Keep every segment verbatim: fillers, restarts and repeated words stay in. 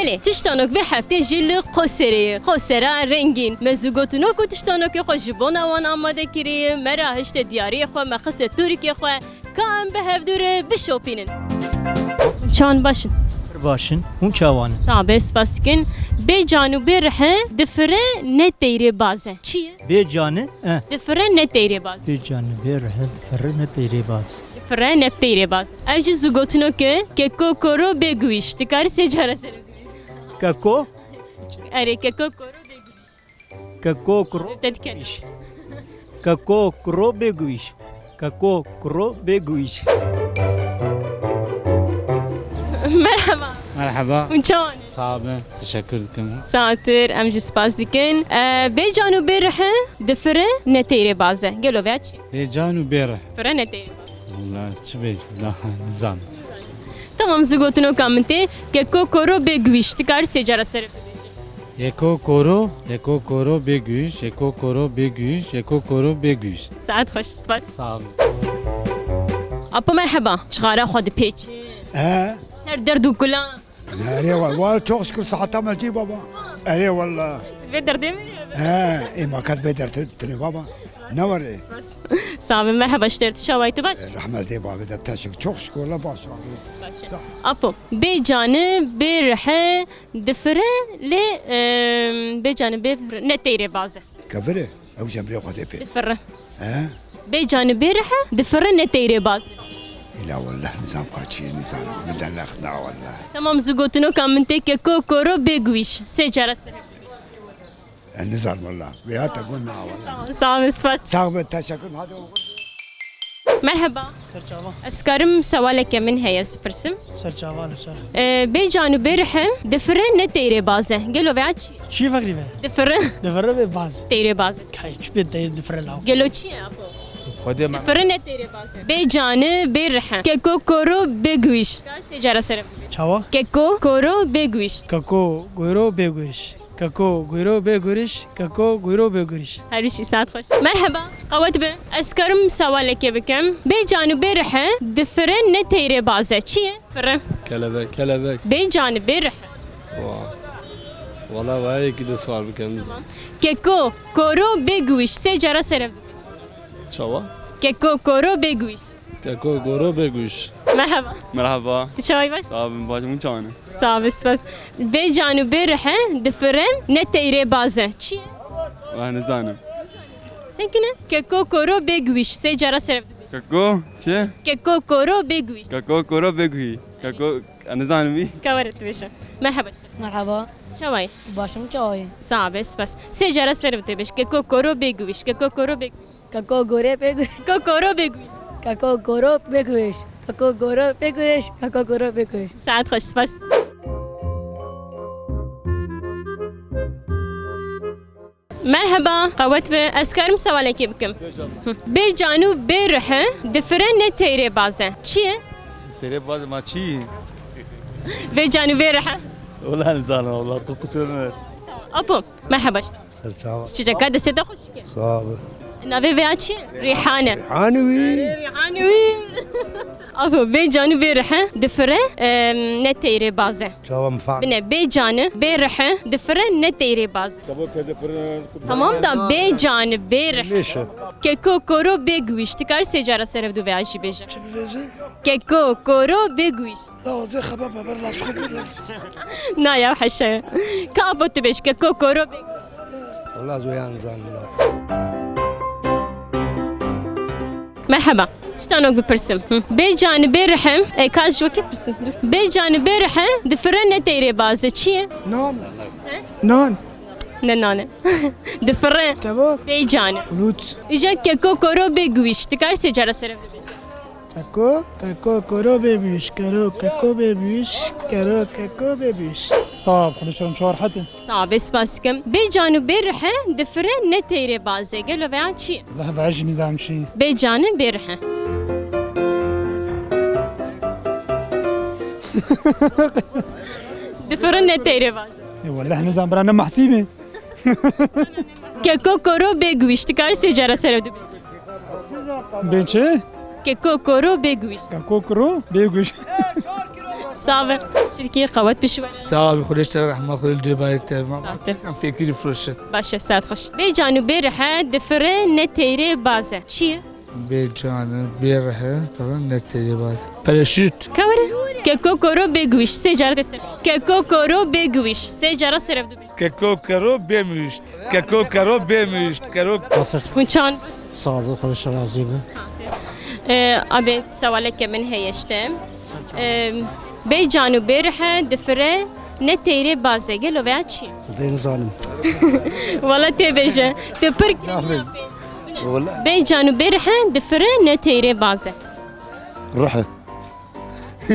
heftê. Tiştanok vê heftê jî li Qoserê ye. Qosera rengîn. Me zû gotinok û tiştanokê xwe ji bona wan amade kirî. Me re hişte diyariyê xwe, me xiste tûrikê xwe. Ka em bi hevdû re bişopînin. Çawan baş in? Pir baş in. Hûn çawan in? Sax be, spas dikin. Bê can û bê rih e, difire ne teyrê baz e. Çi ye? Bê can e, eh. Difire ne teyrê baz. Bê can û bê rih e, difire ne teyrê baz. Difire ne teyrê baz. Ev jî zû gotinok e, keko koro bê guîş. Dikarî sê cara ser biguîş. Keko? Erê, keko koro bê guîş. Keko kuro Te dike. Bêguîş. Keko kuro bêguîş. Keko kuro bêguîş. Merhaba. Merhaba. Hûn çawan in? Sağ olun. Teşekkür ederim. Satir, em jî spas dikin. Ee, bê can û bê rih e, difire ne teyrê baz e. Gelo veya çi? Bê can û bê rih. Difire ne teyrê baz. Wala çi bê, nizam. Tamam, zû gotinoka min tê. Keko koro bêguîş. Dikarî sê cara ser bibêjî. Yeko koro, yeko koro bêguîş, yeko koro bêguîş, yeko koro bêguîş. Saet xweş, spas. Sağ olun. Apo merheba, çixara xwe dipêçî. He? Ser derd û kula. Erê wal, wal çok şükür sahata me tî baba. Erê wala. Vê derdê mi? He, ê ma kes bê derd tine baba. Ne var ê? Sağ olun, merheba, işte, tu çawa yî, tu baş? Rahmet ê babê de teşekkür. Çok şükür, Allah baş abi. Baş. Sağ. Apo, bê canî, bê rihê, difire lê, em, bê canî bê rih ne teyrê baz e. Kevire, ew jemrê Xwedê pê. Difire. He? Bê canî bê rih e, difire ne teyrê baz e. Îla wallah nizam ka çi ye, nizanim. Min de nexna wallah. Tamam, zû gotinoka min tê, keko koro bêguîş. Sê cara ser. Ez nizanim wala. Vêya te got na wala. Sağ ol, spas. Sağ ol, teşekkür. Hadi oğlum. Merhaba. Serçava. Ez karim sewaleke min heye ez bipirsim. Serçava li ser. Ee, bê can û bê rih e, difire ne teyrê baz e. Gelo veya çi? Çi fikirî ve? Difire. Difire bê baz. Teyrê baz. Kay çi bê tey difire law. Gelo çi ye apo? Xwedê me. Difire ne teyrê baz e. Bê canî bê rih e. Keko koro bê guîş. Sê cara ser. Çawa? Keko koro bê guîş. Keko koro bê guîş. Keko, guro, bê guriş, keko, guro, bê guriş. Her bîş saet xweş. Merheba, qewet be. Ez karim sewalekê bikim. Bê can û bê rih e, difire ne teyrê baz e. Çi ye? Fire. Kelebek, kelebek. Bê can û bê rih e. Wa. Wala vayê ki de sual bikim. Tamam. Keko, koro, bê guîş. Sê cara serev dibêje. Çawa? Keko, koro, bê guîş. Keko goro bê guş. Merhaba. Merhaba. Tu çawa yî, baş? Sağ bin, baş, hûn çawan in? Sağ bin, spas. Bê can û bê rih e, difire ne teyrê baz e. Çi ye? Wah, nizanim. Senkine? Keko koro bê guîş. Sê cara serev dibêje. Keko çi? Keko koro bê guîş. Keko koro bê guîş. Keko, nizanim bî. Ka were tu bêje. Merhaba. Merhaba. Tu çawa yî? Baş im, çawa yî? Sağ be, spas. Sê cara serev dibêje. Keko koro bê guîş. Keko koro bê guîş. Keko gore bê guîş. Keko koro bê guîş. Keko goro bê guîş. Keko goro bê guîş. Keko goro bê guîş. Saet xweş, spas. Merheba, qewet be. Ez karim sewalekê bikim? Hı. Bê can û bê rih e, difire ne teyrê baz e. Çi ye? Teyrê baz ma çi? Bê can û bê rih e. Wala nizanim, wala, tu qisir me. Apo, merheba. Serçava. Çiçeka destê te xweşik e. Sağ ol. Navê vêya çi ye? Rîhane. Rîhane wî. Rîhane wî. Apo, bê can û bê rih e, difire, em, ne teyrê baz e. Çawa min fam. Bine, bê can û bê rih e, difire ne teyrê baz e. Tamam da bê can û bê rih e. Nêşe. Keko koro bê guîş. Tu karî sê cara serev dû vêya jî bêje. Çi bibêje? Keko koro bê guîş. La, ez ê xeber meber, la, çiqo bê. Na ya, heşe. Ka apo tu bêj, keko koro bê guîş. Wala ez wê yan zanim. Merheba. Tiştanok bipirsim. Hı. Bê can û bê rih e. E, ka ez ji wekî bipirsim. Bê can û bê rih e, difire ne teyrê baz e. Çi ye? Nan. He? Nan. Ne nan e. Difire. Tevok. Bê can û. Lut. Îja keko koro bê guîş. Tu karî sê cara serev dibêje. Keko, keko, koro bê bîş, kero, keko bê bîş, kero, keko bê bîş. Sağ ol, konuşalım, çor hadi. Sağ ol, spas dikim. Bê can û bê rih e, difire ne teyrê baz e. Gelo veya çi? Leh veya jî nizam çi. Bê can û bê rih e. Difire ne teyrê baz e. E, walleh nizam, bira ne mahsî bê. Keko koro bê guîş, tu karî sê cara serev dibêje. Bê çi? Keko koro bê guîş. Keko koro bê guîş. Sax be. Çirkî qewet bişwe. Sax be, Xwedê ji te re rehma, Xwedê li cêbayê te. Sax be. Em fêkî difroşin. Baş e, saet xweş. Bê can û bê rihe, difire, ne teyre baze. Çi ye? Bê can û bê rihe, difire, ne teyre baze. Paraşüt. Ka were. Keko koro bê guwîş. Sê cara te ser. Keko koro bê guwîş. Sê cara ser ev du bê. Keko kero bê mirîşt. Keko kero bê mirîşt. Kero Hûn çawan? Sağ ol, Xwedê razî be. Ee, abi, sewaleke min heye işte. Ee, bê can û bê rihe, difire, ne teyre baze. Gelo veya çi? Dê nizanim. Wala tê bêje. Tu pir Wala. Bê can û bê rihe, difire, ne teyre baze. Ruhe.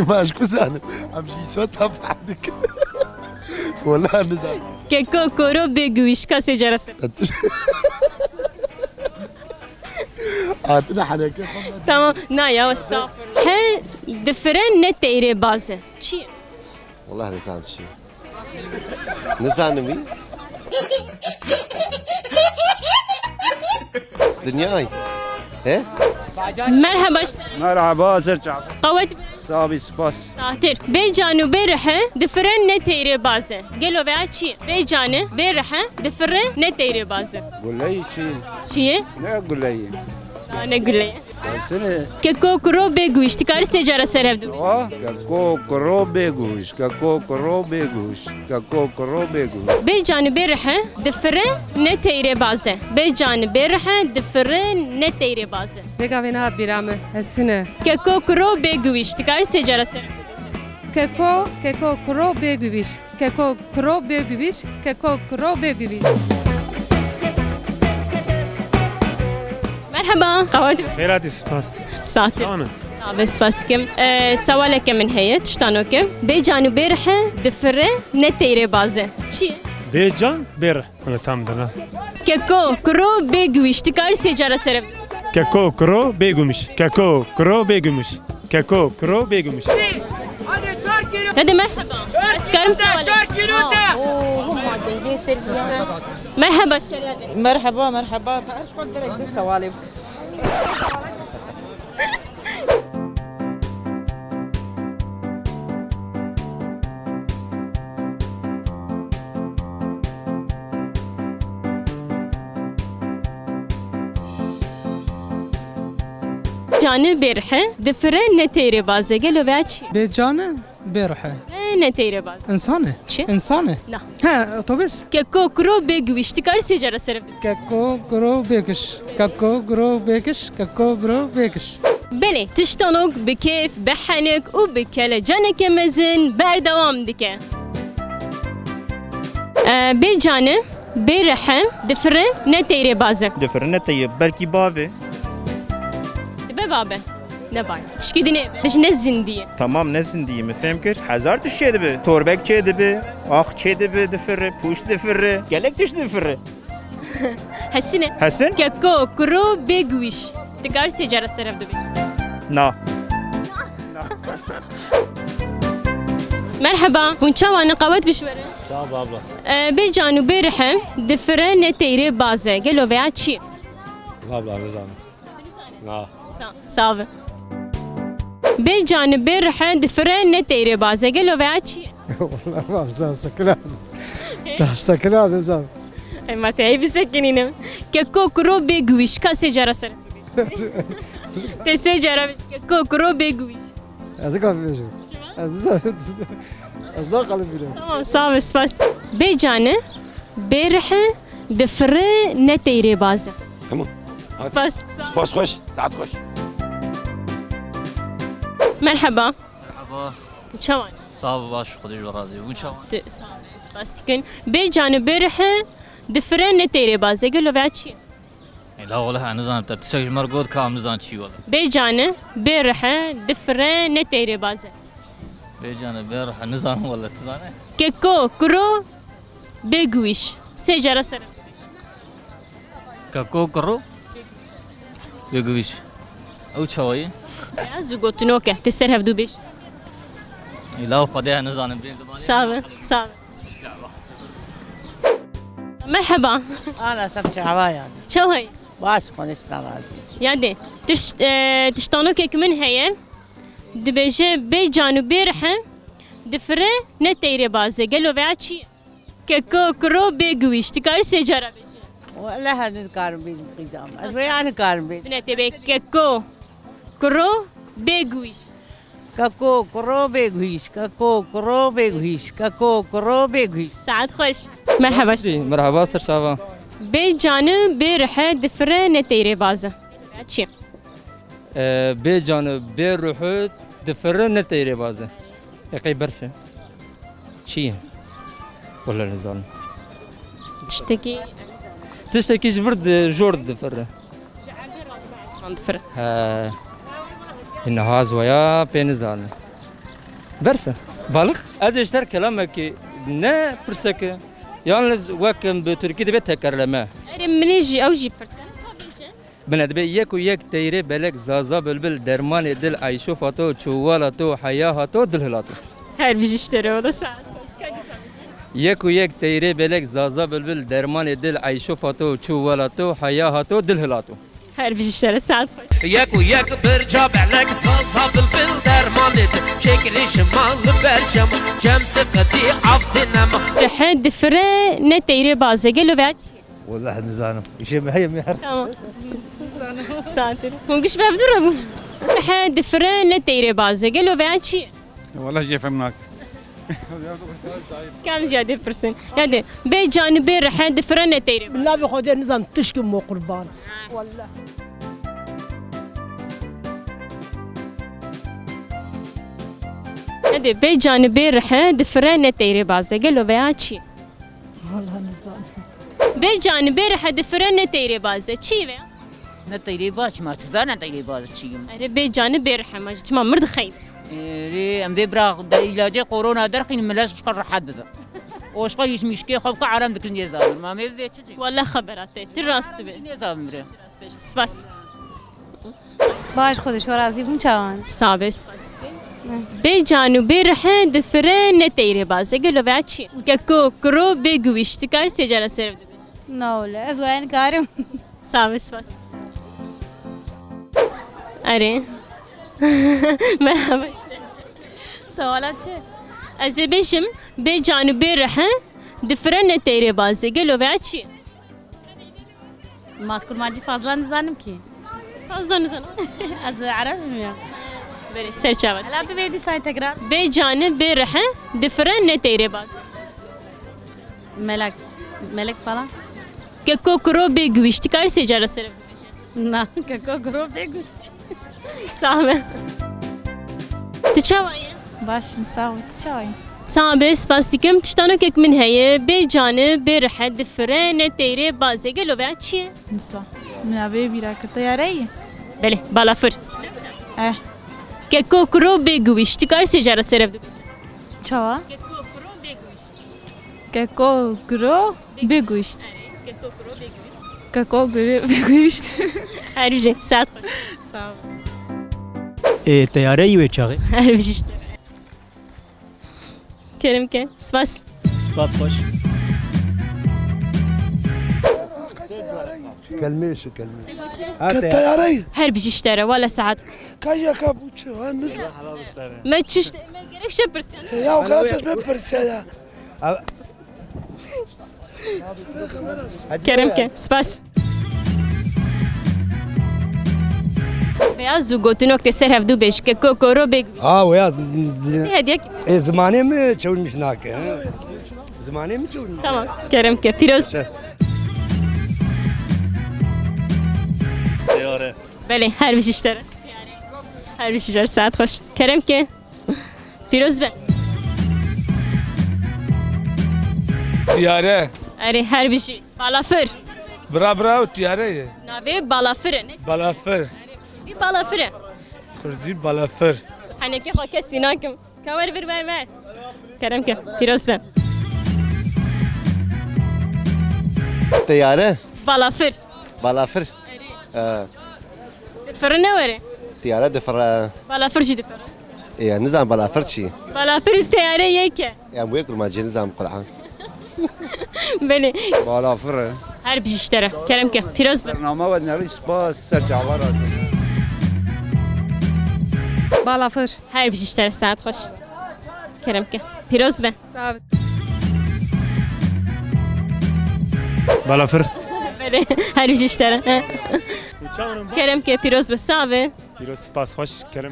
Ma ji ku zanim? Em jî îsot ha fehm dikin. Wala nizanim. Keko koro bê guwîş, ka sê cara ser. Hatine heneke xwe. Tamam. Na ya, estağfurullah. He, difire, ne teyre baze. Çi ye? Wala nizanim çi ye. Nizanim wî. Dinyayê. He? Merheba. Merheba, ser çav. Qewet. Sax bî, spas. Satir. Bê can û bê rihe, difire, ne teyre baze. Gelo veya çi? Bê can û bê rihe, difire, ne teyre baze. Guleyî çi? Çi ye? Ne guleyî? Na, ne guleyî. Sine. Keko kuro bê guwîş. Dikarî sê cara ser hev du bê. Wa, keko kuro bê guwîş. Keko kuro bê guwîş. Keko kuro bê guwîş. Bê can û bê rihe, difire, ne teyre baze. Bê can û bê rihe, difire, ne teyre baze. Dêga vê nehat bîra min. Hesine. Keko kuro bê guwîş. Dikarî sê cara ser. Keko, keko kuro bê guwîş. Keko kuro bê guwîş, keko kuro bê guwîş. Merheba, qewet. Xêr hatî, spas. Satir. Çawan e? Sax be, spas dikim. Ee, sewaleke min heye, tiştanoke. Bê can û bê rihe, difire, ne teyre baze. Çi ye? Bê can, bê rih. Wala tam dinas. Keko kuro bê guwîş. Dikarî sê cara ser ev. Keko kuro bê gumîş. Keko kuro bê gumîş. Keko kuro bê gumîş. Hadi merhaba. Ez karim sewalê. Ha, oo, bu madde, gel sergiye. Merhaba, şeriyade. Merhaba, merhaba. Her şey direkt sewalê. Canê bê rihe, difire ne teyre baze. Gelo veya çi? Bê canê bê rihe. E, ne teyre baze. İnsanê. Çi? İnsanê. Na. He, otobüs. Keko kuro bê guwîş. Dikarî sê cara ser ev du bê. Keko kuro bê giş. Keko kuro bê giş. Keko kuro bê giş. Belê, tiştanok bi kêf, bi henik û bi kelecaneke mezin berdewam dike. E, bê canê, bê rihe, difire, ne teyre baze. Difire, ne teyre, belkî bavê. Dibe babe. Ne bay. Tişkî dinê, bêj ne zindî ye. Tamam, ne zindî ye, min fêm kir. Hezar tişt çê dibe. Torbek çê dibe, ax çê dibe, difire, pûş difire. Gelek tişt difire. Hesine. Hesin? Keko, kuro, bê guwîş. Dikarî sê cara ser ev du bê. Na. Merheba, hûn çawan e, qewet bişwere. Sağ ol abla. Ee, bê can û bê rihe, difire ne teyre baze. Gelo veya çi? Abla, nizanim. Na. Tamam, sağ ol. Bê can û bê rihe, difire ne teyre baze. Gelo veya çi? Wala, ez dewsa kira. Dewsa kira dizam. Ey, ma te ey bisekinînim. Keko kuro bê guwîş. Ka sê cara ser. Te sê cara bêj. Keko kuro bê guwîş. Ez ê kafî bêjim. Ez, ez naqelim bîre. Tamam, sağ ol, spas. Bê canê, bê rihe, difire ne teyre baze. Tamam. Hadi. Spas, sağ ol. Spas xweş, saet xweş. Merheba. Merheba. Çawan? Sağ ol, baş, Xwedê ji we razî. Hûn çawan? Tu, sağ ol, spas dikin. Bê canê, bê rihe, difire ne teyre baze. Gelo veya çi ye? Ê, la wele ez nizanim, te tiştek ji me re got ka em nizan çi wele. Bê canê, bê rihe, difire ne teyre baze. Bê canê, bê rihe, nizanim wele, tu zanî? Keko, kuro, bê guwîş. Sê cara ser. Keko, kuro, bê guwîş. Ew çawa ye? Ya, zû gotinok e, tu ser hev du bêj. Ê, la Xwedê ez nizanim, bê dibanê. Sağ ol, sağ ol. Merheba. Ana, ser çawa yani? Çawa ye? Baş, Xwedê ji te razî. Ya de, tiş-, e, tiştanokek min heye. Dibêje, bê can û bê rihe, Difire, ne teyrê baze. Gelo veya çi ye? Keko, kuro, bê guwîş. Dikarî sê cara bêjî? Wele ez nikarim bêjim qîza min. Ez vêya nikarim bêjim. Bine tê bê keko, kuro, bê guwîş. Keko, kuro, bê guwîş. Keko, kuro, bê guwîş. Keko, kuro, bê guwîş. Saet xweş. Merhaba. Merhaba, ser çava. Bê canî, bê rihe, difire, ne teyrê baze. Çi? E, bê canî, bê ruhî, difire, ne teyrê baze. E, qey berf e. Çi ye? Wele nizanim. Tiştekî. Tiştekî ji vir di, jor difire. Ji erdê re dibe esman difire. He. Niha ez waya pê nizanim. Berf e. Balix? Ez ê ji te re kelamekî ne pirsek e. Yalnız wek bi Tirkî dibe tekerleme. Erê, min ê jî, ew jî pirse. Bine dibe yek û yek teyrê belek zaza bilbil dermanê dil Eyşo Fato çûwala to heya hato dil hilato. Her bijî ji te re wele saet xweş. Ka dîsa bijî. Yek û yek teyrê belek zaza bilbil dermanê dil Eyşo Fato çûwala to heya hato dil hilato. Her bijî ji te re saet xweş. Yek û yek birca belek zaza bilbil dermanê dil çêkirî şima li ber cem cem siketî avdî nema. Rihe difire ne teyrê baze gelo veya çi? Wele nizanim. Îşê me heye me her. Tamam. Saetir. Hûn giş bi hev dû re bûn. He, difire ne teyrê baze. Gelo veya çi ye? Wele jê fem nake. Kam jî dê pirsin. Ya de, bê canî bê rihe difire ne teyrê baze. Navê Xwedê nizam tişkim mo qurban. Wele. Ya de, bê canî bê rihe difire ne teyrê baze. Gelo veya çi? Wele nizanim. Bê canî bê rihe difire ne teyrê baze. Çi ve? Ne teyrê baş ma, çi zane teyrê baş çi yim? Erê bê canî bê rihe ma ji çima mir dixeyin? Erê em vê bira de îlacê korona derxîn mile ji xwe rehet bibe. O ji xwe yîş mişkê xwe bike arem dikin nêzabir. Ma me vê çi? Wele xebera te, tu rast dibê. Nêzabim re. Spas. Baş xwe dişo razî bûm çawan. Sabe spas dikim. Bê can û bê rihe difire ne teyrê baze. Gelo veya çi? Keko, kuro, bê guwîş. Dikarî sê cara ser ev dibêje. Na wele, ez waya nikarim. Sabe spas. Erê. Merhaba. Sewala çi? Ez ê bêjim, bê can û bê rihe difire ne teyrê baze. Gelo veya çi? Ma ez kurmancî fazla nizanim kî. Fazla nizanim. Ez erebim ya. Belê, ser çava. Ela bibê dîsa tekrar. Bê canî, bê rihe, difire ne teyrê baz. Melek. Melek falan. Keko kuro bê guwîş. Dikarî sê cara ser ev bibêje? Na, keko kuro bê guwîş. Sax be. Tu çawa yî? Baş im, sax ol. Tu çawa yî? Sax be, spas dikim. Tiştanokek min heye. Bê canî, bê rihe, difire, ne teyrê, bazê. Gelo veya çi ye? Nisa. Min a vê bîra kir. Teyare yî? Belê, balafir. Eh. Keko kuro bê guwîş. Dikarî sê cara ser ev dibêje? Çawa? Keko kuro bê guwîş. Keko kuro bê guwîş. Erê, keko kuro bê guwîş. Keko kuro bê guwîş. Her bijî, saet xweş. Sağ ol. Ê, teyare yî wê çaxê? Her bijî ji te re. Kerem ke. Spas. Spas xweş. Kelmê şu kelmê. Ke teyare yî. Her bijî ji te re, wele saet. Ka yeka bû çi? Ha, niza. Me çi, me gerek ji te pirsiya. Ya, o kadar tez me pirsiya ya. Kerem ke. Spas. Veya zû gotinok tê ser hevdû bêj, keko kuro bê guwîş. Ha, veya. Sê hediyek. E, zimanê mi çewilmiş nake, he? Zimanê mi çewilmiş? Tamam, kerem ke. Pîroz. Teyare. Belê, her bijî ji te re. Her bijî ji te re, saet xweş. Kerem ke. Pîroz be. Teyare. Erê, her bijî. Balafir. Bira bira û teyare ye. Navê balafir e, ne? Balafir. Bî balafir e. Kurdî balafir. Henekê xwe kesî nakim. Ka wer vir, wer, wer. Kerem ke. Pîroz be. Teyare. Balafir. Balafir. Erê. Ee. Difire ne were? Teyare difire. Balafir jî difire. Ê, nizam balafir çi? Balafir û teyare yek e. Ya, wê kurmancî nizam Qur'an. Belê. Balafir e. Her bijî ji te re. Kerem ke. Pîroz be. Bername we nerî spas ser çava re. Balafir. Her bijî ji te re. Saet xweş. Kerem ke. Pîroz be. Sağ ol. Balafir. Belê, her bijî ji te re. Kerem ke, pîroz be, sax be. Pîroz, spas, xweş, kerem.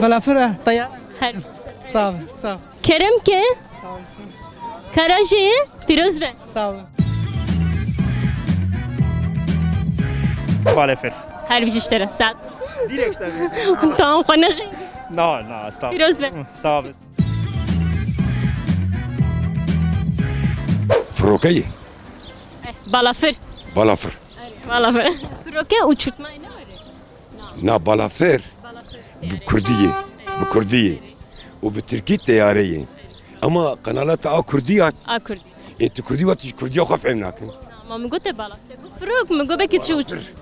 Balafir, e, teyar. Her. Sağ ol, sağ ol. Kerem ke. Sağ olasın. Karajê, pîroz be. Sağ ol. Balafir. Her bijî ji te re. Saet. Direkt işte. Tamam, xwe nexê. Na, na, estağfurullah. Pîroz be. Sağ ol. Firokeyê. Eh, balafir. Balafir. Balafir. Firoke uçurtma ne var? Na, balafir. Balafir. Bi kurdî ye. Bi kurdî ye. Û bi tirkî teyare ye. Ama kanala te a kurdî ya. A kurdî. Ê, tu kurdî wa, tu ji kurdiya xwe fehm nakin. Na, ma min got te balafir. Te got firok, min got belkî tu ji uç-, Balafir.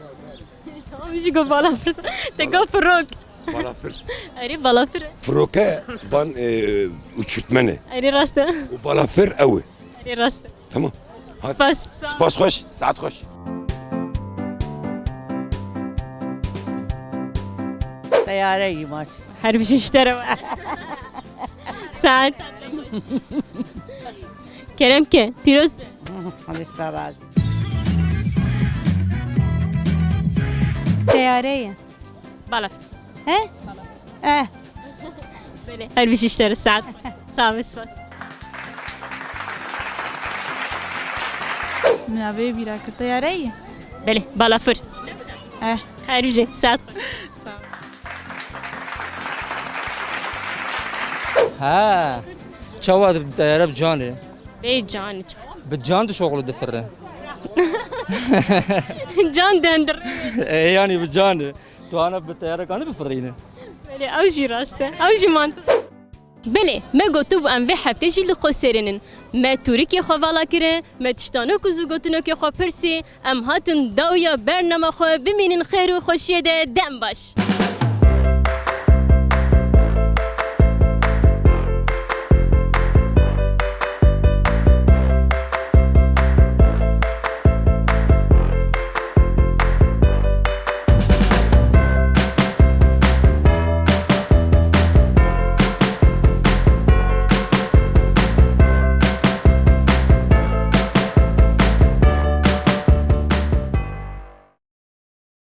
Tamam, ji got balafir. Te got firok. Balafir. Erê, balafir. Firoke van, e, uçurtmene. Erê, rast e. Û balafir ew e. Erê, rast e. Tamam. Hadi. Spas. Spas xweş, saet xweş. Teyare yî maç. Her bijî ji te re. Saet. Kerem ke, pîroz be. Hadi, sağ razı. Teyare ye. Balafir. He? Eh. Belê. Her bijî ji te re, saet xweş. Sağ ol, spas. Min navê bîra kir, teyare ye? Belê, balafir. Eh. Her bijî, saet xweş. Sağ ol. Ha. Çawa teyare bi can e? Bê can e, çawa? Bi can dişoxile difire. Can dendir. E, yani bi can e. Tu ana bi teyarek anî bifirîne. Belê, ew jî rast e. Ew jî mantiq. Belê, me gotibû em vê heftê jî li Qoserê nin. Me tûrikê xwe vala kire, me tiştanok û zûgotinokê xwe pirsî, em hatin dawiya bernama xwe, bimînin xêr û xweşiyê de, dem baş.